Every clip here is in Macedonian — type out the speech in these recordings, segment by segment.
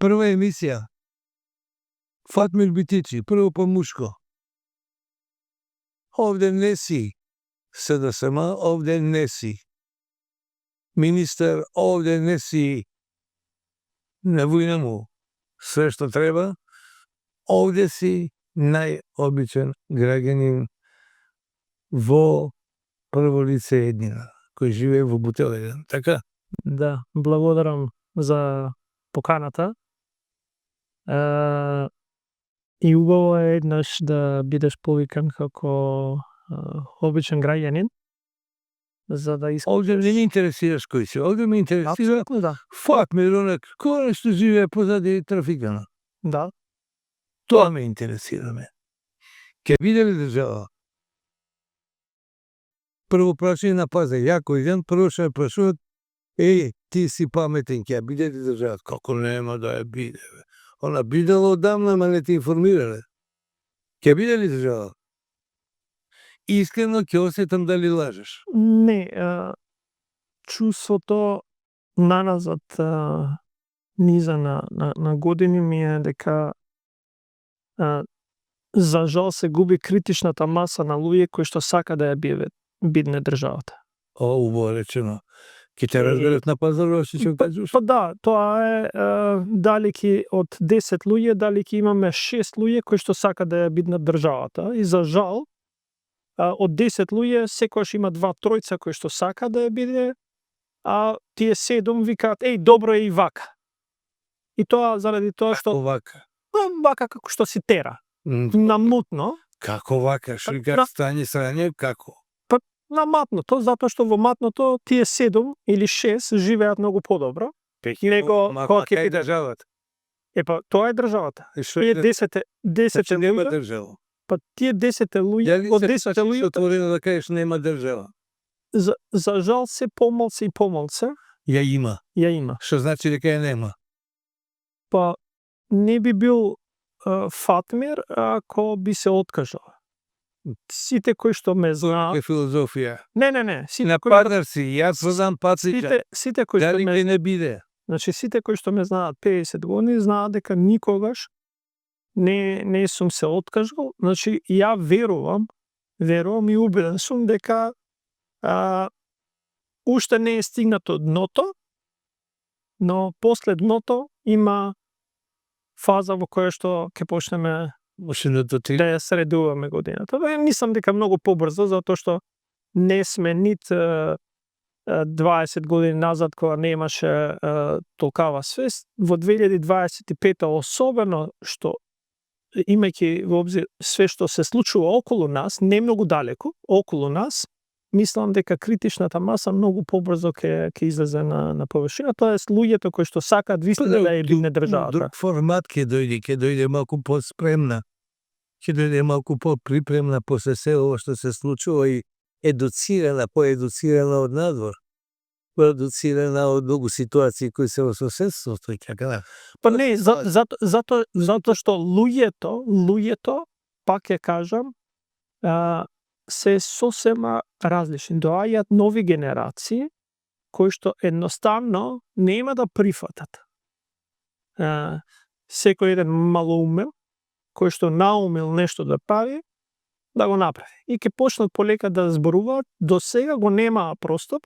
Прва емисија. Фатмир Битичи, прво по мушко. Овде не си. СДСМ, овде не си. Министер, овде не си. На војна му. Све што треба. Овде си најобичен граѓанин во прво лице еднина, кој живее во Бутелеген, така? Да, благодарам за поканата. И убаво е еднаш да бидеш повикан како обичен граѓанин, за да Овде не ме интересираш кој си, овде ме интересира да. Фатмир, онак, кој што живее позади трафикана. Да. Тоа ме интересира ме. Ке биде ли држава? Прво прашање на пазар, ја кој ден прво што ме прашуват, ти си паметен, ќе биде ли држава? Како нема да ја биде, бе. Она бидела одамна, ма не те информирале. Ќе биде ли држава? Искрено ќе осетам дали лажеш. Не, чувството наназад низа на години ми е дека за жал се губи критичната маса на луѓе кои што сака да ја бидне државата. Убаво речено. Ке те разберат на пазарот, што ќе кажеш? Па да, тоа е дали ки од 10 луѓе, дали ки имаме 6 луѓе кои што сака да ја биднат државата. И за жал, од 10 луѓе секогаш има 2-3 кои што сака да ја биде, а тие 7 викаат, добро е и вака. И тоа заради тоа што Како вака? Вака како што си тера. Намутно. Како вака? Што кажа стање срање, како? На матното, затоа што во матното тие 7 или 6 живеат многу подобро. Него кога ќе биде државата? Тоа е државата. Тие 10 нема држава. Па тие 10 луѓе, од 10 луѓе отворено да кажеш нема држава. За жал се помалце и помалце. Ја има. Што значи дека ја нема? Па не би бил Фатмир ако би се откажал. Сите кои што ме знаат... Е филозофија. Не. На пазар си, јас знам пациќа. Сите кои што ме... не биде. Значи, сите кои што ме знаат 50 години, знаат дека никогаш не сум се откажал. Значи, ја верувам и убеден сум дека уште не е стигнато дното, но после дното има фаза во која што ќе почнеме да ја средуваме годината. Мислам дека многу побрзо, затоа што не сме нит 20 години назад кога немаше толкава свест. Во 2025 особено што имајќи во обзир све што се случува околу нас, не многу далеку, околу нас, мислам дека критичната маса многу побрзо ќе излезе на површина, тоест луѓето кои што сакаат вистина да ја бидне државата. Друг формат ќе дојде малку поспремна. Ќе дојде малку поприпремна после се ова што се случува и едуцирана, поедуцирана од надвор. Поедуцирана од многу ситуации кои се во соседството и така. Па не, затоа што луѓето, пак ќе кажам, се сосема различни. Доаѓаат нови генерации кои што едноставно нема да прифатат. Секој еден малоумен кој што наумил нешто да прави, да го направи. И ќе почнат полека да зборуваат, до сега го немаа простор.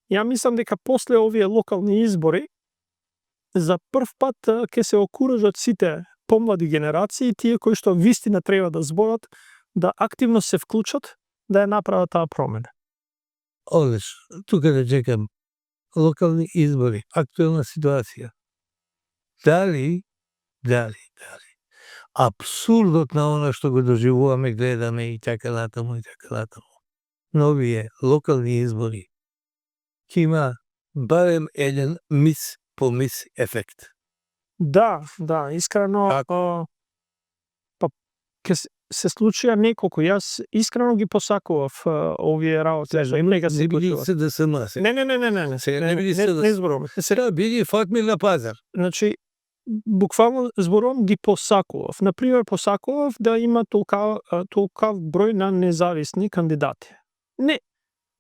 Ја мислам дека после овие локални избори за прв пат ќе се окуражат сите помлади генерации, тие кои што вистина треба да зборат, да активно се вклучат да ја направат таа промена. Одеш, тука да чекам локални избори, актуелна ситуација. Дали апсурдот на она што го доживуваме, гледаме и така натаму. Но овие локални избори ќе има барем еден мис по мис ефект. Да, искрено па ќе се случија неколку. Јас искрено ги посакував овие работи. Не биди СДСМ. Не зборувам. Сега биди Фатмир на пазар. Значи, буквално зборувам ги посакував. Например, посакував да има толкав број на независни кандидати. Не,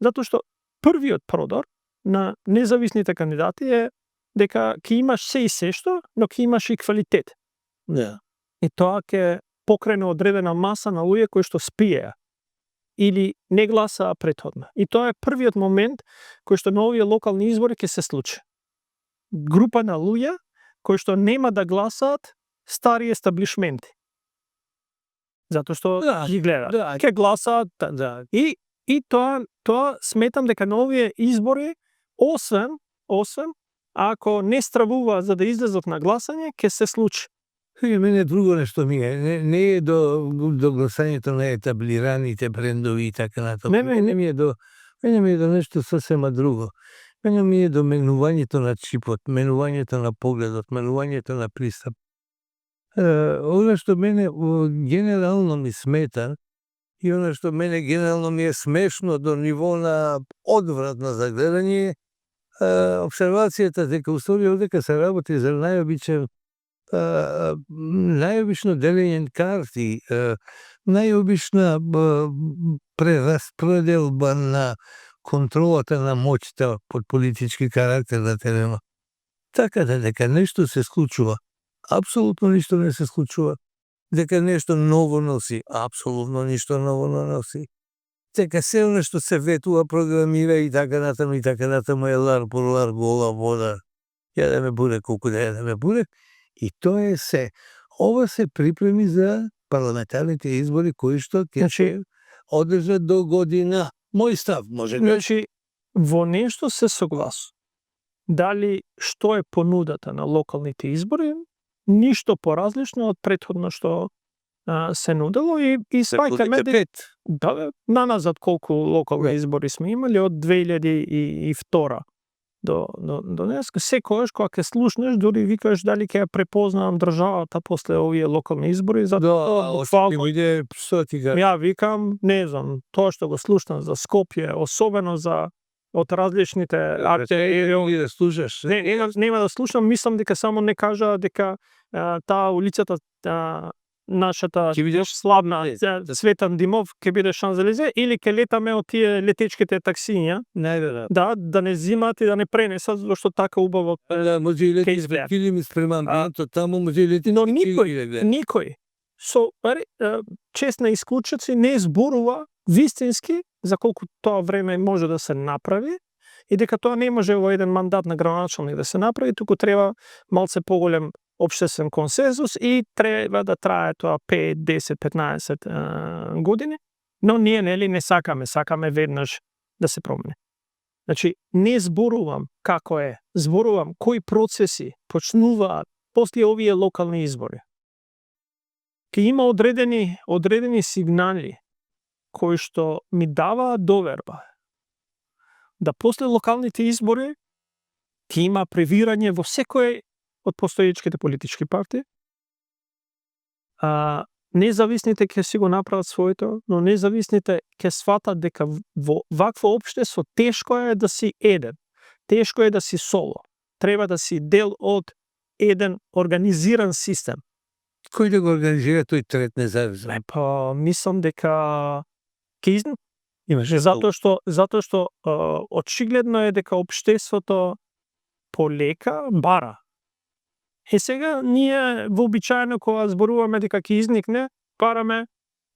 затоа што првиот продор на независните кандидати е дека ќе имаш се и сешто, но ќе имаш и квалитет. Да. И тоа ќе покрене одредена маса на луѓе кои што спиеа или не гласаа претходно. И тоа е првиот момент кој што на овие локални избори ќе се случи. Група на луѓе кои што нема да гласаат стари естаблишменти. Затоа што ги гледаат. Да. Ќе гласаат Да. и тоа сметам дека на овие избори освен ако не стравува за да излезат на гласање, ќе се случи. Мене друго нешто ми е. Не е до гласањето на етаблираните брендови и така натаму. Мене ми е до нешто сосема друго. Мене ми е до менувањето на чипот, менувањето на погледот, менувањето на пристап. Она што мене генерално ми смета и она што мене генерално ми е смешно до ниво на одвратно за гледање, обсервацијата дека усторија дека се работи за најобично делење карти, најобична прераспределба на контролата на моќта под политички карактер на теренот. Така дека нешто се случува, апсолутно ништо не се случува. Дека нешто ново носи, апсолутно ништо ново не носи. Дека се оно што се ветува, програмира и така натаму е лар по лар, гола вода. Ја да ме буре колку да ме буре. И тоа е се. Ова се припреми за парламентарните избори кои што ќе се одржат до година. Мој став, може да. Значи, во нешто се согласувам. Дали што е понудата на локалните избори, ништо поразлично од претходно што се нудело и спајкаме на назад колку локални избори сме имали од 2002 до днес. Секогаш кога ќе слушнеш, дури викаш дали ќе ја препознавам државата после овие локални избори, ја викам, не знам, тоа што го слушнам за Скопје, особено за од различните да слушаш. Нема да слушам, мислам дека само не кажа дека таа улицата нашата славна Цветан Димов ќе биде Шанзелизе или ќе летаме од тие летечките таксиња. Да не зимат и да не пренесат, зашто така убаво. Може и летите килими спремам, таму може и летите. Но никој со честна исклучици не зборува вистински за колку тоа време може да се направи и дека тоа не може во еден мандат на градоначалник да се направи, туку треба малце поголем општествен консензус и треба да трае тоа 5, 10, 15 години, но ние не сакаме веднаш да се промени. Значи, не зборувам како е, зборувам кои процеси почнуваат после овие локални избори. Ке има одредени сигнали кои што ми даваат доверба да после локалните избори ќе има превирање во секој од постоечките политички партии. Независните ќе си го направат своето, но независните ќе сватат дека во вакво општество тешко е да си еден. Тешко е да си соло. Треба да си дел од еден организиран систем. Кој да го организира тој трет независен? Мислам дека имаше затоа што очигледно е дека општеството полека бара. И сега ние вообичаено кога зборуваме дека ќе изникне, бараме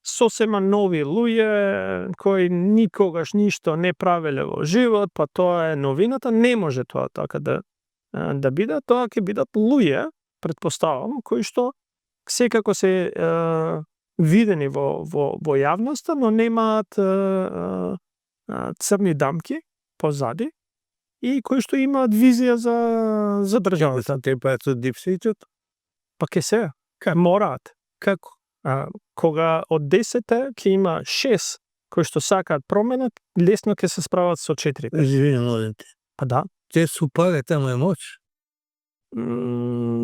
сосема нови луѓе кои никогаш ништо не правеле во живот, па тоа е новината, не може тоа така да биде, тоа ќе бидат луѓе, претпоставам, кои што секако се видени во јавноста, но немаат црни дамки позади и кои што имаат визија за државата. Те патот дипситот? Па ке се, мораат. Како? Кога од 10 ќе има 6 кои што сакаат промена, лесно ќе се справат со 4. Живи младите. Па да. Те су пари, таму е моќ.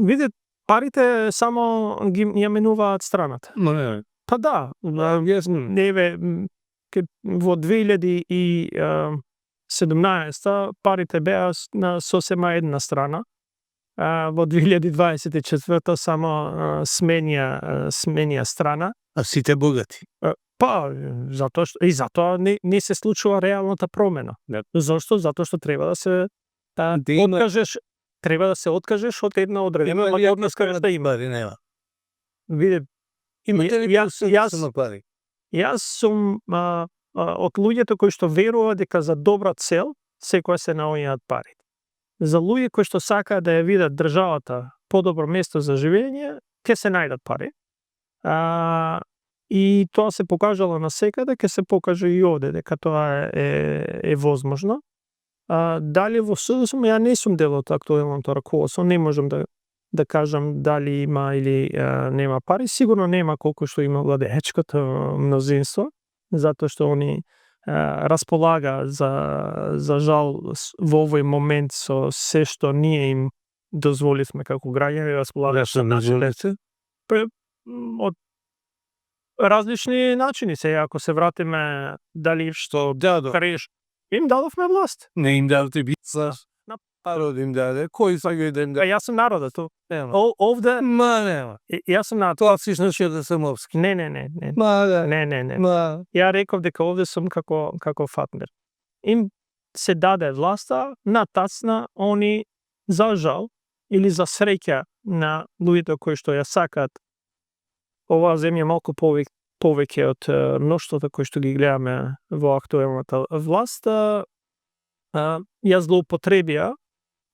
Виде, парите само ги ја менуваат страната. Па да, во 2017 парите беа на сосема една страна, во 2024 само сменија страна. А сите богати? Па, затоа не се случува реалната промена. Зошто? Затоа што треба да се откажеш треба да се откажеш од една одредена мајорска да има. Нема. Виде, Имате ли јас пари? Јас сум од луѓето кои што верува дека за добра цел секоја се наоѓаат пари. За луѓе кои што сакаат да ја видат државата подобро место за живење, ќе се најдат пари. И тоа се покажало насекаде, ќе се покаже и овде дека тоа е возможно. Дали во СДСМ, ја не сум дел од актуелното раководство, не можам да кажам дали има или нема пари. Сигурно нема колку што има владеечкото мнозинство, затоа што они располага за жал во овој момент со се што ние им дозволивме како граѓани, располага Што најголемите? од различни начини. Сега ако се вратиме дали Што дадо? кареш, им дадовме власт. Не им дадете бица. Народ им даде. Кој сака да им даде? Јас сум народот ту. Нема. Овде Нема. јас сум народот. Тоа си значи да се мовски. Не. Да. Не. Ма. Ја реков дека овде сум како фатмер. Им се даде власта на тацна, они за жал или за среќа на луѓето кои што ја сакаат оваа земја малку повеќе од мноштвото кои што ги гледаме во актуелната власт, ја злоупотребија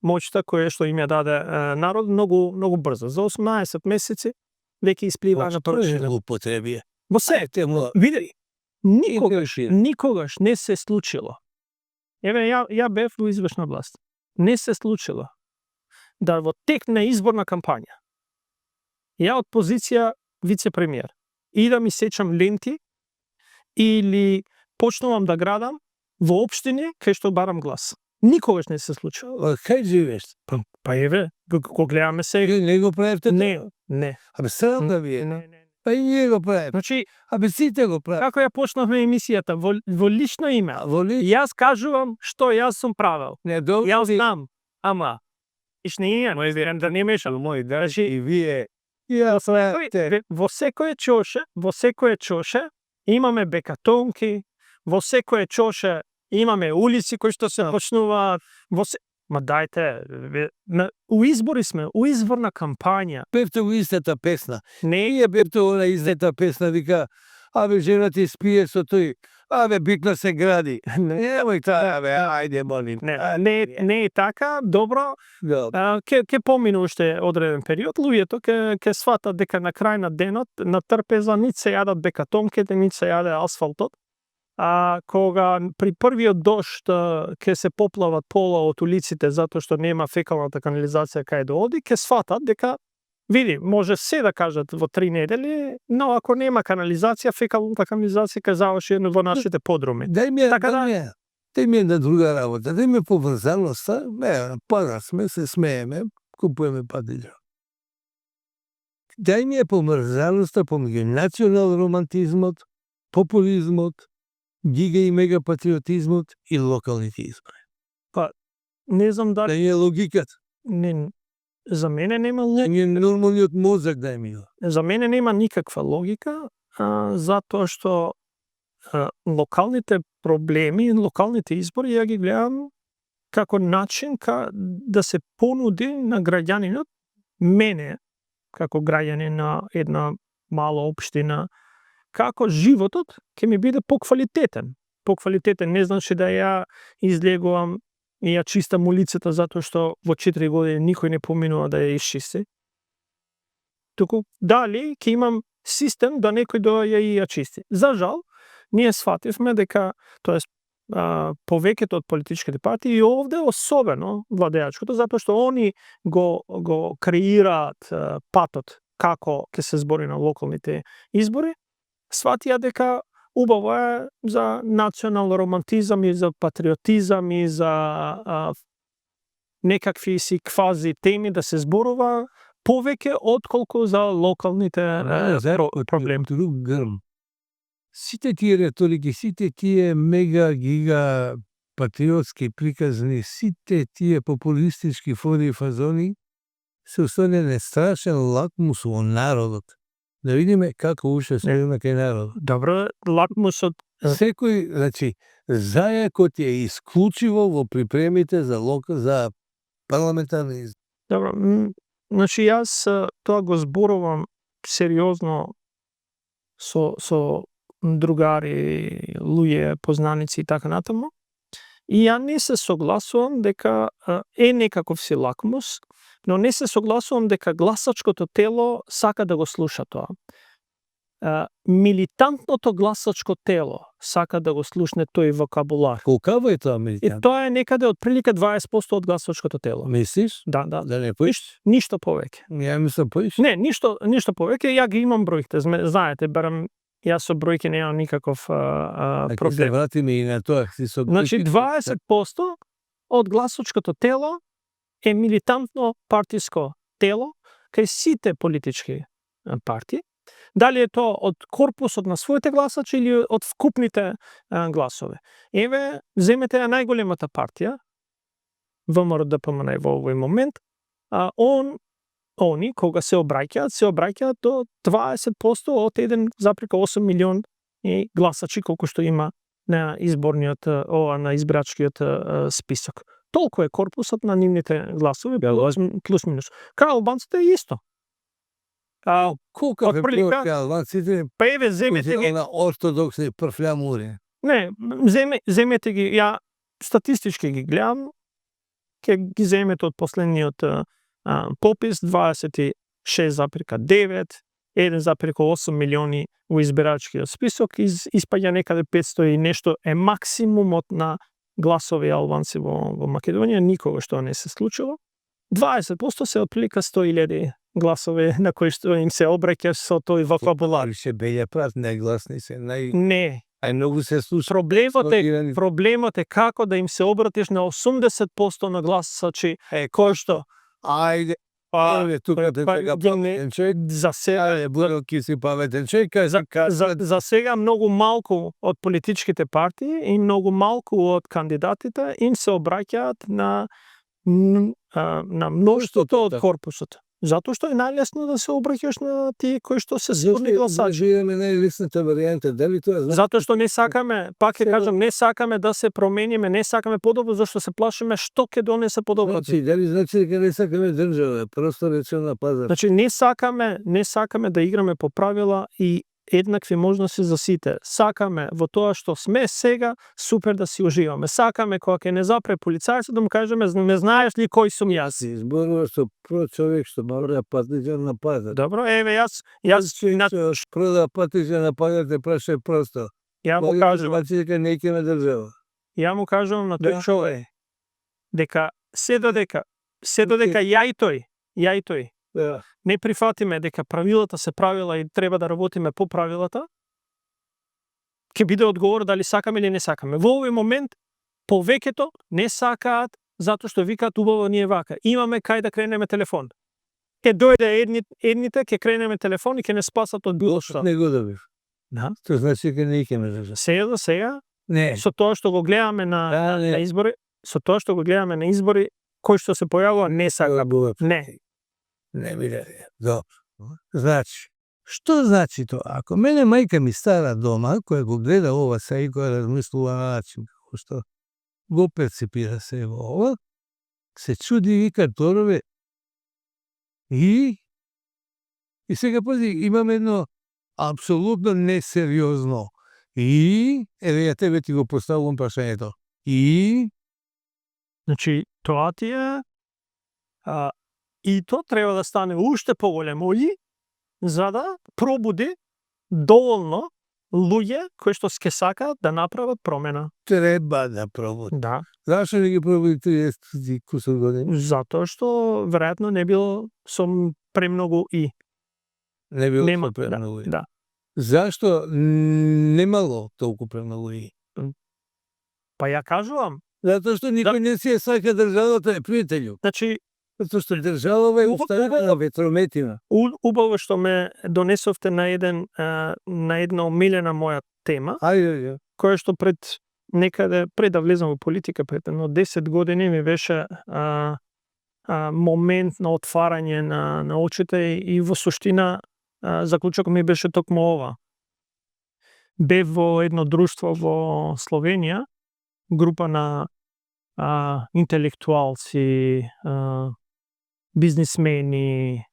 моќта која што им ја даде народ многу брзо. За 18 месеци веќе исплива на површина. Злоупотребија. Во се, види, никогаш не се случило. Еве, ја бев во извршна власт. Не се случило да во тек на изборна кампања ја од позиција вице-премиер и да ми сечам ленти или почнувам да градам во општини кај што барам глас. Никогаш не се случило. Кај живееш? Па еве, го гледаме се. Не го правите? Не. Абе срам да ви е. Не. Па и ние го правиме. Значи, Абе сите го правиме. како ја почнавме емисијата во лично име. Јас кажувам што јас сум правел. Не, добро. Јас знам, ама ишне мој верен да не мешам мој дажи И вие. Јас знаете. во секое чоше имаме бекатонки, во секое чоше имаме улици кои што се почнуваат, ма дајте, у избори сме, у изборна кампања. Певте у истата песна. Не, Ние певте она изнета песна, вика, абе жена ти спие со тој, абе битно се гради. Немој таа, абе, ајде, молим. не е така, добро, ќе помине уште одреден период, луѓето ќе сватат дека на крај на денот на трпеза нит се јадат бекатонките, нит се јаде асфалтот. Кога при првиот дожд ќе се поплават пола од улиците затоа што нема фекалната канализација кај да оди, ќе сватат дека види, може се да кажат во 3 недели, но ако нема канализација, фекалната канализација ќе заврши во нашите подруми. Дај ми една друга работа, дај ми поврзаноста, пара сме, се смееме, купуваме падиџа. Дај ми поврзаноста помеѓу национал романтизмот, популизмот, гига и мега патриотизмот и локалните избори. Не знам дали... Да е логиката. За мене нема логика. Не нормалниот мозок дај ми. За мене нема никаква логика, затоа што локалните проблеми, локалните избори ја ги гледам како начин да се понуди на граѓанинот, мене, како граѓанин на една мала општина, како животот ќе ми биде поквалитетен. Поквалитетен не значи да ја излегувам и ја чистам улицата затоа што во 4 години никој не поминува да ја исчисти. Туку дали ќе имам систем да некој доаѓа и ја чисти. За жал, ние сфативме дека, тоест повеќето од политичките партии и овде особено владеачкото, затоа што они го креираат патот како ќе се збори на локалните избори, сватија дека убаво е за национален романтизам и за патриотизам и за некакви си квази теми да се зборува повеќе отколку за локалните проблеми. Друг грм. Сите тие реторики, сите тие мега гига патриотски приказни, сите тие популистички фори и фазони се уставени страшен лакмус во народот. Да видиме како уште следиме кај народот. Добро, лакмусот... Секој, значи, зајакот е исклучиво во припремите за парламентарни избори. Добро, значи јас тоа го зборувам сериозно со другари, луѓе, познаници и така натаму. И ја не се согласувам дека е некаков си лакмус, но не се согласувам дека гласачкото тело сака да го слуша тоа. Милитантното гласачко тело сака да го слушне тој вокабулар. Колкава е тоа И милитант? тоа е некаде отприлика 20% од гласачкото тело. Мислиш? Да, да. Да не поиш? Ништо повеќе. Ја мислам поиш? Не, ништо повеќе, ја ги имам бројките, знаете, барам јас со бројки немам никаков Ако се проблем. вратиме и на тоа, си со Значи бројки, 20% од гласачкото тело е милитантно партиско тело кај сите политички партии. Дали е тоа од корпусот на своите гласачи или од вкупните гласови. Еве, земете ја најголемата партија, ВМРО-ДПМН во овој момент, они кога се обраќаат до 20% од 1,8 милион гласачи колку што има на изборниот на избирачкиот список. Толку е корпусот на нивните гласови плюс минус. Кај албанците е исто. колка ве отприлика- бројка албанците Па еве земете ги. на ортодоксни прфлямури. Не, земете ги, ја статистички ги гледам, ќе ги земете од последниот попис 26,9, 1,8 милиони во избирачкиот список, испаѓа некаде 500 и нешто е максимумот на гласови албанци во Македонија, никогаш тоа не се случило. 20% се отприлика 100.000 гласови на кои што им се обраќаш со тој вокабулар. Ше беља прат најгласни се, Не, најмногу се слуша. проблемот е како да им се обратиш на 80% на гласачи кои што Ајде, тука те сега паметен човек, за сега Буроки си паметен човек, за сега многу малку од политичките партии и многу малку од кандидатите им се обраќаат на мноштвото од корпусот. Затоа што е најлесно да се обраќаш на тие кои што се сигурни гласачи. Живееме најлесната варијанта, дали тоа значи? Затоа што не сакаме, пак ќе кажам, не сакаме да се промениме, не сакаме подобро, зашто се плашиме што ќе донесе подобро. Значи, дали значи дека не сакаме држава, просто речено на пазар. Значи не сакаме да играме по правила и еднакви можности за сите. Сакаме во тоа што сме сега супер да си уживаме. Сакаме кога ќе не запре полицајцот да му кажеме не знаеш ли кој сум јас. Си изборува што про човек што мора патиџан на пазар. Добро, еве јас Прода патиџан на пазар те праша просто. ја му кажувам, Значи дека не ќе на држава. ја му кажувам на тој човек дека се додека ја и тој Да. не прифатиме дека правилата се правила и треба да работиме по правилата, ќе биде одговор дали сакаме или не сакаме. Во овој момент повеќето не сакаат затоа што викаат убаво ние вака. Имаме кај да кренеме телефон. Ќе дојде едните, ќе кренеме телефон и ќе не спасат од било што. Не го добив. Да. Тоа значи дека не ќе ме држа. Сега за сега, Не. со тоа што го гледаме на не. избори, кој што се појавува не сака. Не. Не ми даде. Добро. Значи, што значи тоа? Ако мене мајка ми стара дома, која го гледа ова се и која размислува на начин, како што го перцепира се во ова, се чуди и вика торове. И сега пази, имаме едно апсолутно несериозно. И, еве ја тебе ти го поставувам прашањето. Значи, тоа ти е и тоа треба да стане уште поголемо за да пробуди доволно луѓе кои што ќе сакаат да направат промена. Треба да пробуди. Да. Зашто не ги пробуди 30 кусор години? Затоа што веројатно не било со премногу и. Не било Нема, со премногу и. Да. Зашто немало толку премногу и? Па ја кажувам. Затоа што никој не си ја сака државата, пријателju. Значи, Затоа што држава е оставена на ветрометина. убаво што ме донесовте на една омилена моја тема, Ајде, која што пред да влезам во политика, пред 10 години ми беше момент на отварање на очите и во суштина заклучокот ми беше токму ова. Бев во едно друштво во Словенија, група на интелектуалци, бизнисмени,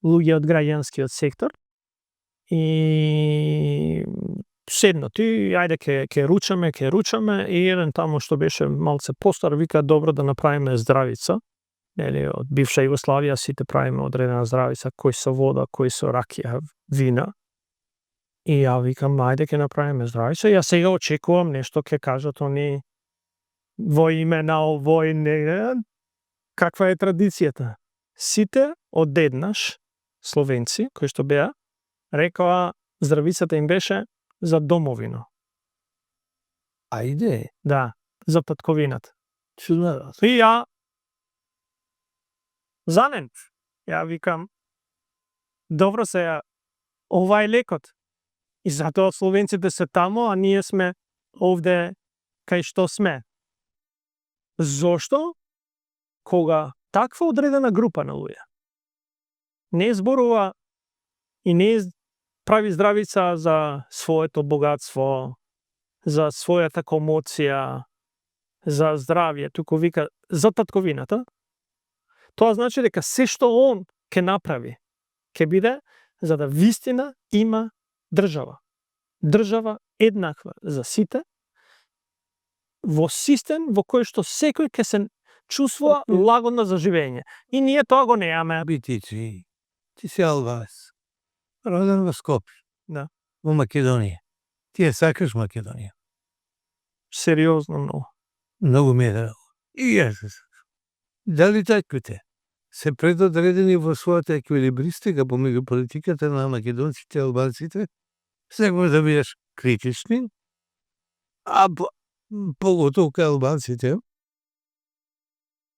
луѓе од граѓанскиот сектор и седнати, ајде ќе ручаме и еден таму што беше малце постар вика добро да направиме здравица. Нели од бивша Југославија сите правиме одредена здравица, кој со вода, кој со ракија, вина. И ја викам ајде ќе направиме здравица. Ја сега очекувам нешто ќе кажат они во име на овој не. Каква е традицијата? Сите одеднаш словенци кои што беа рекоа здравицата им беше за домовина. Ајде, Да, за татковината. чудно. И ја занен. Ја викам добро се ова е лекот. И затоа словенците се тамо, а ние сме овде кај што сме. Зошто? Кога таква одредена група на луѓе не зборува и не прави здравица за своето богатство, за својата комоција, за здравје, туку вика за татковината, тоа значи дека се што он ќе направи, ќе биде за да вистина има држава. Држава еднаква за сите, во систем во кој што секој ќе се чувствува лагодно за живење. И ние тоа го неаме. Ти си албанец. Роден во Скопје. Да. Во Македонија. Ти ја сакаш Македонија. Сериозно многу. Многу ми е драго. И јас се сакам. Дали таквите се предодредени во својата еквилибристика помеѓу политиката на македонците и албанците, секогаш да бидеш критични, а поготово кај албанците,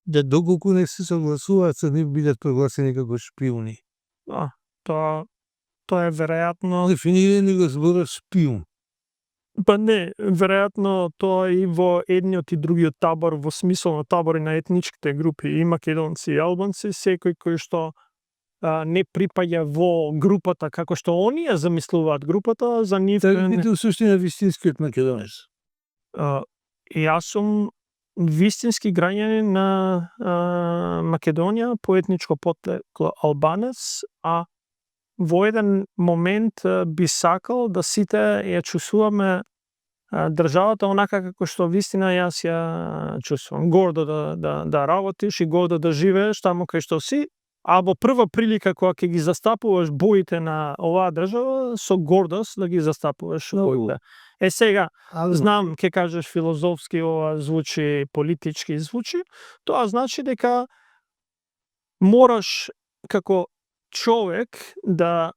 да доколку не се согласуваат со нив бидат прогласени како шпиони. Тоа е веројатно. Дефинирани го зборот шпион. Па не, веројатно тоа и во едниот и другиот табор, во смисол на табори на етничките групи, и македонци и албанци, секој кој што не припаѓа во групата како што они ја замислуваат групата, за нив Ти суштина вистинскиот македонец. Јас сум вистински граѓанин на Македонија, по етничко потекло албанец, а во еден момент би сакал да сите ја чувствуваме државата онака како што вистина јас ја чувствувам. Гордо да работиш и гордо да живееш таму кај што си, а во прва прилика кога ќе ги застапуваш боите на оваа држава, со гордост да ги застапуваш боите. Сега, знам, ќе кажеш филозофски, ова звучи, политички звучи, тоа значи дека мораш како човек да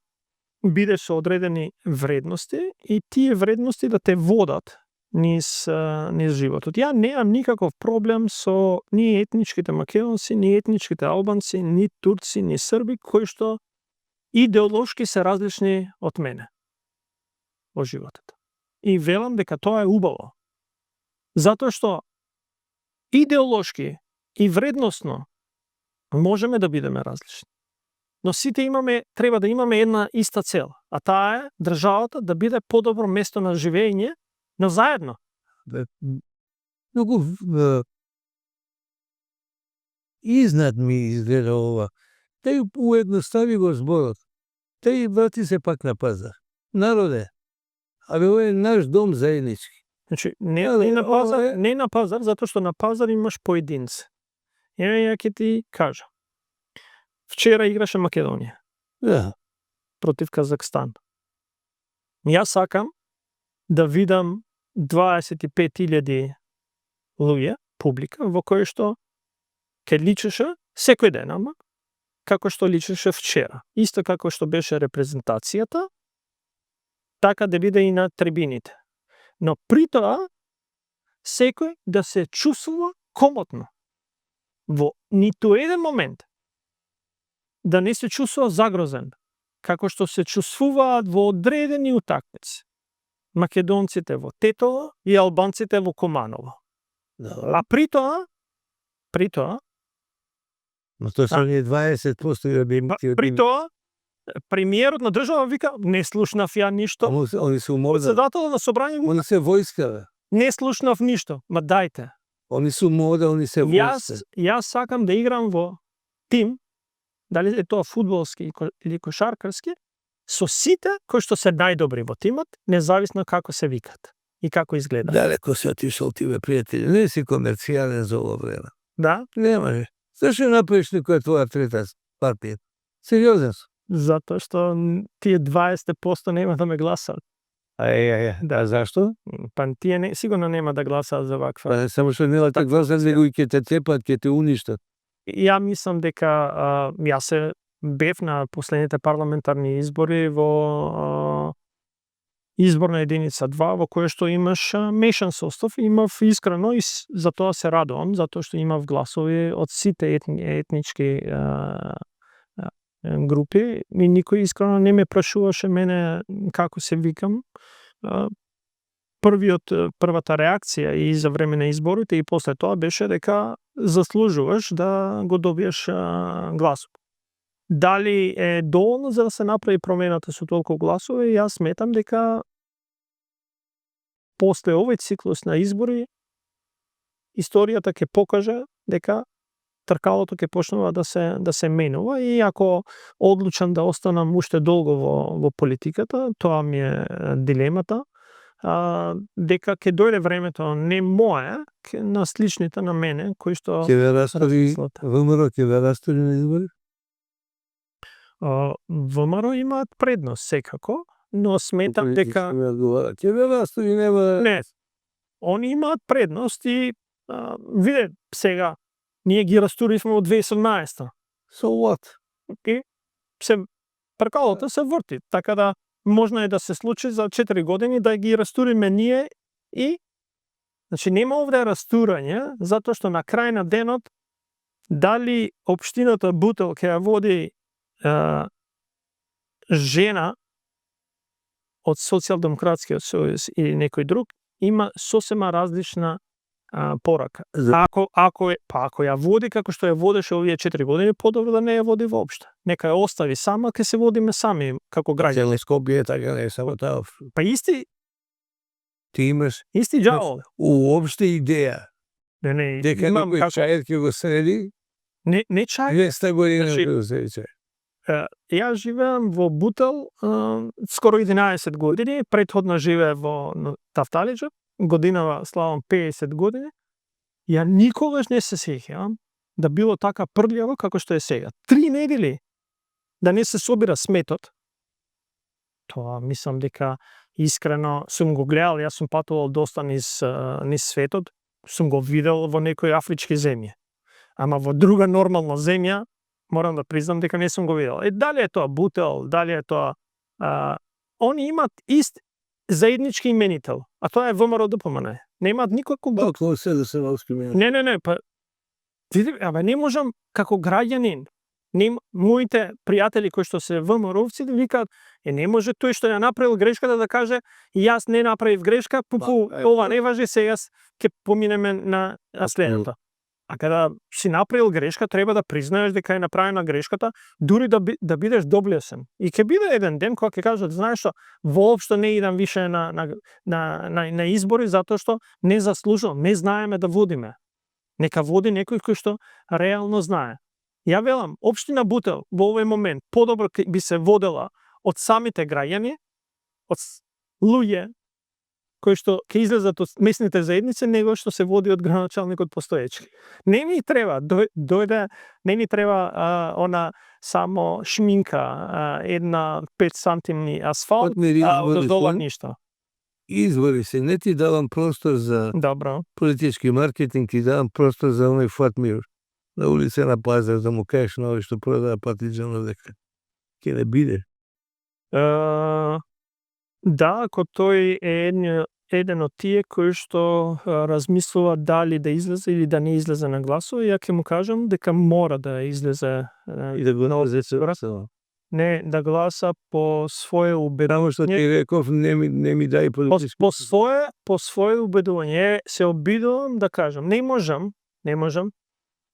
бидеш со одредени вредности и тие вредности да те водат низ животот. Ја немам никаков проблем со ни етничките македонци, ни етничките албанци, ни турци, ни срби, кои што идеолошки се различни од мене во животот. И велам дека тоа е убаво. Затоа што идеолошки и вредносно можеме да бидеме различни. Но сите треба да имаме една иста цел, а таа е државата да биде подобро место на живење, но заедно. Многу изнад ми изгледа ова. Тај уедностави го зборот. Тај врати се пак на пазар. Народе, абе ова е наш дом заеднички. Значи, не на пазар, затоа што на пазар имаш поединци. Ја ќе ти кажа. Вчера играше Македонија. Да. Против Казахстан. Јас сакам да видам 25.000 луѓе, публика, во кој што ќе личеше секој ден, ама како што личеше вчера. Исто како што беше репрезентацијата, така да биде и на трибините. Но при тоа, секој да се чувствува комотно. Во ниту еден момент да не се чувствува загрозен, како што се чувствуваат во одредени утакмици. Македонците во Тетово и албанците во Команово. А при тоа, но тоа што е 20% да имате. При тоа, премиерот на држава вика, не слушнав ја ништо. Они се уморда. Председателот на собрање Они се војска. Не слушнав ништо. Ма дајте. Они се уморда, они се војска. Јас сакам да играм во тим дали е тоа фудбалски или кошаркарски, со сите кои што се најдобри во тимот, независно како се викат и како изгледа. Далеко си отишол ти, бе, пријатели. Не си комерцијален за ово време. Да, Не може. Зашто направиш некоја твоја трета партија? Сериозен сум. затоа што тие 20% нема да ме гласаат. Да, зашто? Па тие сигурно нема да гласаат за ваква. Па само што нема да гласат, него и ќе те цепат, ќе те уништат. Ја мислам дека јас се бев на последните парламентарни избори во изборна единица 2, во која што имаш мешан состав. Имав искрено и за тоа се радувам, затоа што имав гласови од сите етнички групи и никој искрено не ме прашуваше мене како се викам. Првата реакција и за време на изборите и после тоа беше дека заслужуваш да го добиеш гласот. Дали е доволно за да се направи промената со толку гласови? Јас сметам дека после овој циклус на избори историјата ќе покаже дека тркалото ќе почнува да се менува и ако одлучам да останам уште долго во политиката, тоа ми е дилемата, дека ќе дојде времето не мое, на сличните на мене, кои што Ќе ве растави ВМРО, ќе ве растави на избори? ВМРО имаат предност секако, но сметам дека ќе ве растави, нема. не, они имаат предност и виде сега ние ги растуривме во 2017. So what? Okay? Пркалото се врти, така да можно е да се случи за 4 години да ги растуриме ние и значи нема овде растурање, затоа што на крај на денот дали општината Бутел ќе ја води жена од Социјалдемократскиот сојуз или некој друг, има сосема различна порака. Ако ја води како што ја водеше овие 4 години, подобро да не ја води воопшто. Нека ја остави сама, ќе се водиме сами како граѓани. Скопје така не само таа. Па исти Ти имаш џавол. уопште идеја Не, дека имам некој како чајет ќе го среди, не чај. 200 години Значи, ќе го среди чај. Јас живеам во Бутел скоро 11 години, претходно живеев во Тафталиџа, годинава славам 50 години. Ја никогаш не се сеќавам да било така прљаво како што е сега. 3 недели да не се собира сметот. Тоа мислам дека искрено сум го гледал, јас сум патувал доста низ светот, сум го видел во некои афрички земји. Ама во друга нормална земја, морам да признам дека не сум го видел. Дали е тоа Бутел, дали е тоа они имаат ист заеднички именител, а тоа е ВМРО ДПМН. Немаат никаков друг. Како се да се воспомена? Не, па види, не можам како граѓанин. Моите пријатели кои што се ВМРО-овци викаат, не може тој што ја направил грешката да каже јас не направив грешка, ова не важи, сега ќе поминеме на следното. А кога си направил грешка, треба да признаеш дека е направена грешката, дури да бидеш доблесен. И ќе биде еден ден кога ќе кажат, знаеш што, воопшто не идам више на избори затоа што не заслужувам, не знаеме да водиме. Нека води некој кој што реално знае. Ја велам, општина Бутел во овој момент подобро би се водела од самите граѓани, од луѓе кои што ќе излезат од местните заедници, него што се води од градоначалникот постоечки. Не ни треба не ни треба она само шминка, една 5 сантимни асфалт, додолу ништо. Избори се, не ти давам простор за Добро. политички маркетинг, ти давам простор за оној Фатмир на улица на Пазар, да му кажеш на овој што продава патиџано дека ќе не биде. Да, ако тој е еден од тие кои што размислува дали да излезе или да не излезе на гласови, ја ќе му кажам дека мора да излезе И да го наозе се врасава. Не, да гласа по своје убедување. Само што ти реков, не ми дај политички. По своје убедување се обидувам да кажам, не можам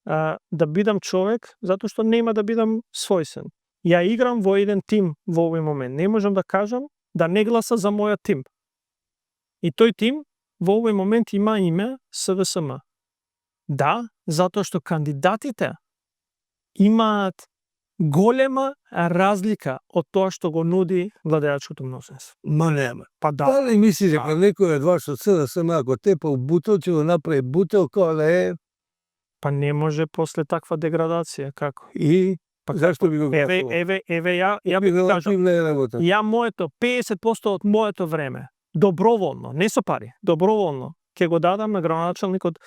да бидам човек затоа што нема да бидам својсен. Ја играм во еден тим во овој момент. Не можам да кажам да не гласа за мојот тим. И тој тим во овој момент има име СДСМ. Да, затоа што кандидатите имаат голема разлика од тоа што го нуди владеачкото мнозинство. Ма нема. Па да. Дали мисли дека некој од вас од СДСМ ако тепа бутел, ќе го направи бутел кој да е Па не може после таква деградација, како? и зашто би го Еве, ја би го кажам, работа? ја моето 50% од моето време доброволно, не со пари, доброволно ќе го дадам на градоначалникот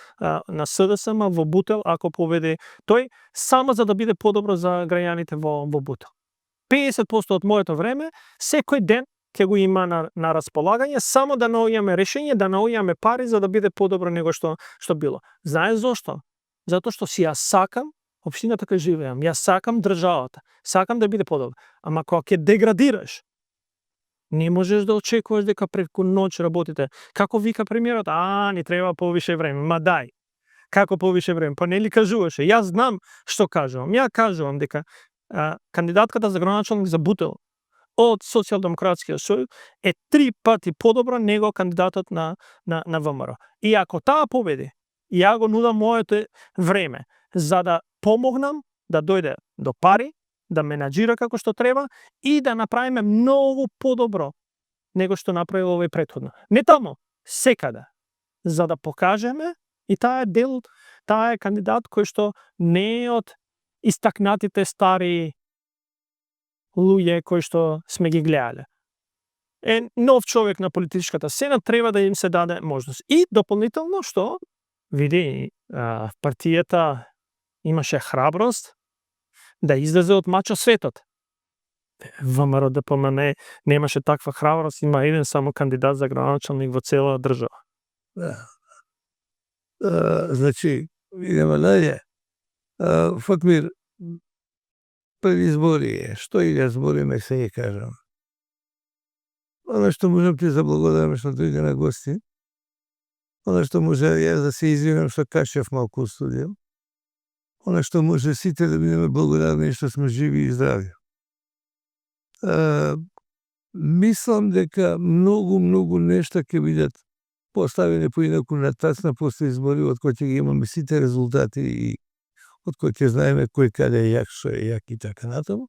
на СДСМ во Бутел ако победи тој, само за да биде подобро за граѓаните во Бутел. 50% од моето време секој ден ќе го има на располагање, само да наоѓаме решење, да наоѓаме пари за да биде подобро него што било. Знаеш зошто? Затоа што си ја сакам општината кај живеам, ја сакам државата, сакам да биде подобро. Ама кога ќе деградираш, не можеш да очекуваш дека преку ноќ работите. Како вика премиерот, ни треба повише време. Ма дај. Како повише време? Па нели кажуваше? Јас знам што кажувам. Ја кажувам дека кандидатката за градоначалник за Бутел од Социјалдемократскиот сојуз е 3 пати подобра него кандидатот на ВМРО. И ако таа победи, ја го нудам моето време за да помогнам да дојде до пари, да менаџира како што треба и да направиме многу подобро него што направи овој претходно. Не тамо, секаде. За да покажеме и таа е кандидат кој што не е од истакнатите стари луѓе кои што сме ги гледале. Е нов човек на политичката сцена, треба да им се даде можност. И дополнително што види партијата имаше храброст да излезе од мачо светот. ВМРО ДПМН немаше таква храброст, има еден само кандидат за градоначалник во цела држава. Значи, идеме наје. Фатмир, први избори е. Што и да збориме, се ја кажам. Оно што можам ти заблагодарам што дојде на гости. Оно што може јас да се извинам што кашев малку студио. Оно што може сите да бидеме благодарни што сме живи и здрави. Мислам дека многу нешта ќе бидат поставени поинаку на тацна после избори, од кои ќе ги имаме сите резултати и од кои ќе знаеме кој каде е јак, што е јак и така натаму.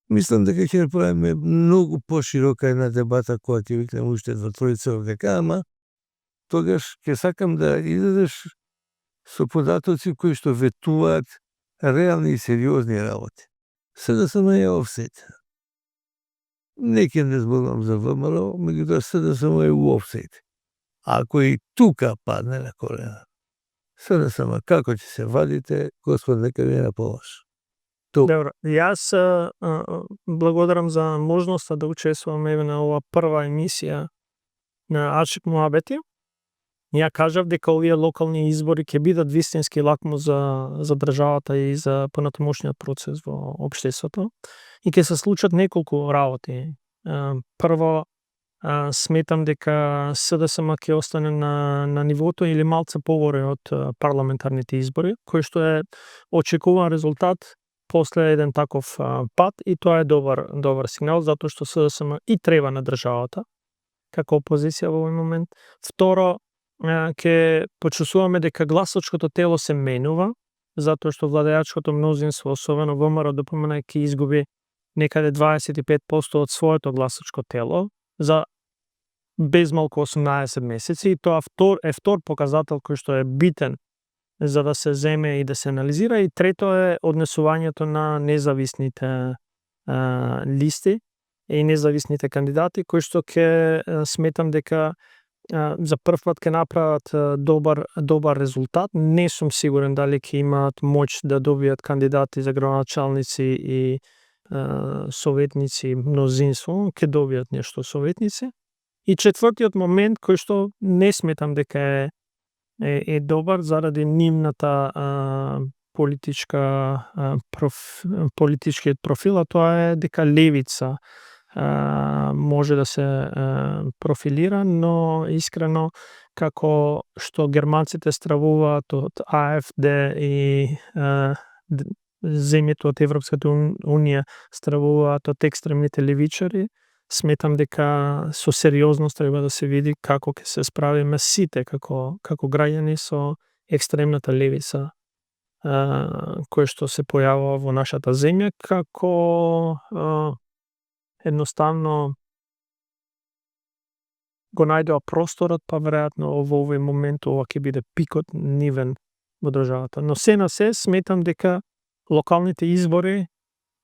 Мислам дека ќе направиме многу поширока една дебата која ќе викнеме уште 2-3 овдека, ама тогаш ќе сакам да излезеш со податоци кои што ветуваат реални и сериозни работи. СДСМ е офсет. Не ќе не зборувам за ВМРО, меѓутоа СДСМ е у офсет. Ако и тука падне на колена, СДСМ како ќе се вадите, Господ нека ви на помош. Добро, јас благодарам за можноста да учествувам еве на ова прва емисија на Ачик Муабети. Ја кажав дека овие локални избори ќе бидат вистински лакмус за државата и за понатамошниот процес во општеството и ќе се случат неколку работи. Прво, сметам дека СДСМ ќе остане на нивото или малце погоре од парламентарните избори, кој што е очекуван резултат после еден таков пат и тоа е добар сигнал затоа што СДСМ и треба на државата како опозиција во овој момент. Второ, ќе почувствуваме дека гласачкото тело се менува, затоа што владеачкото мнозинство, особено ВМРО ДПМН, ќе изгуби некаде 25% од своето гласачко тело за безмалку 18 месеци и тоа е втор показател кој што е битен за да се земе и да се анализира, и трето е однесувањето на независните листи и независните кандидати кои што ќе сметам дека за прв пат ќе направат добар резултат. Не сум сигурен дали ќе имаат моќ да добијат кандидати за градоначалници и советници, мнозинство, ќе добијат нешто советници. И четвртиот момент кој што не сметам дека е добар заради нивната политичкиот профил, а тоа е дека левица може да се профилира, но искрено како што германците стравуваат од АФД и земјите од Европската унија стравуваат од екстремните левичари, сметам дека со сериозност треба да се види како ќе се справиме сите како граѓани со екстремната левица кој што се појавува во нашата земја, како едноставно го најдоа просторот, па веројатно во овој момент ова ќе биде пикот нивен во државата. Но се на се сметам дека локалните избори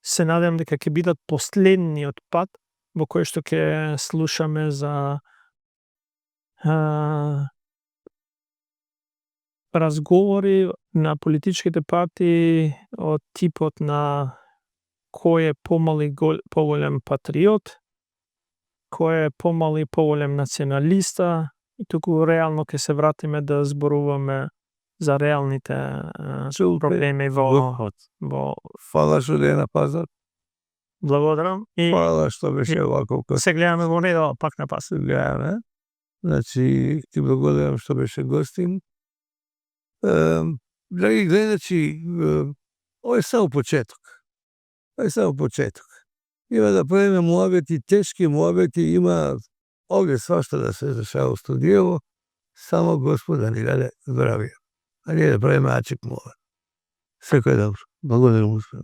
се надевам дека ќе бидат последниот пат во кој што ќе слушаме за разговори на политичките партии од типот на кој е поголем патриот, кој е помал и поголем националиста, и туку реално ќе се вратиме да зборуваме за реалните проблеми во Фала што не напазар. Благодарам и Фала што беше овако. се гледаме во недела пак на пас. Гледаме. Значи, ти благодарам што беше гостин. Драги гледачи, ова е само почеток. Ова е само почеток. Има да правиме муабети, тешки муабети, има овде свашта да се дешава студијево, само Господ да ни даде здравие. А ние да правиме ачек муабет. Секој добро. Благодарам, Господи.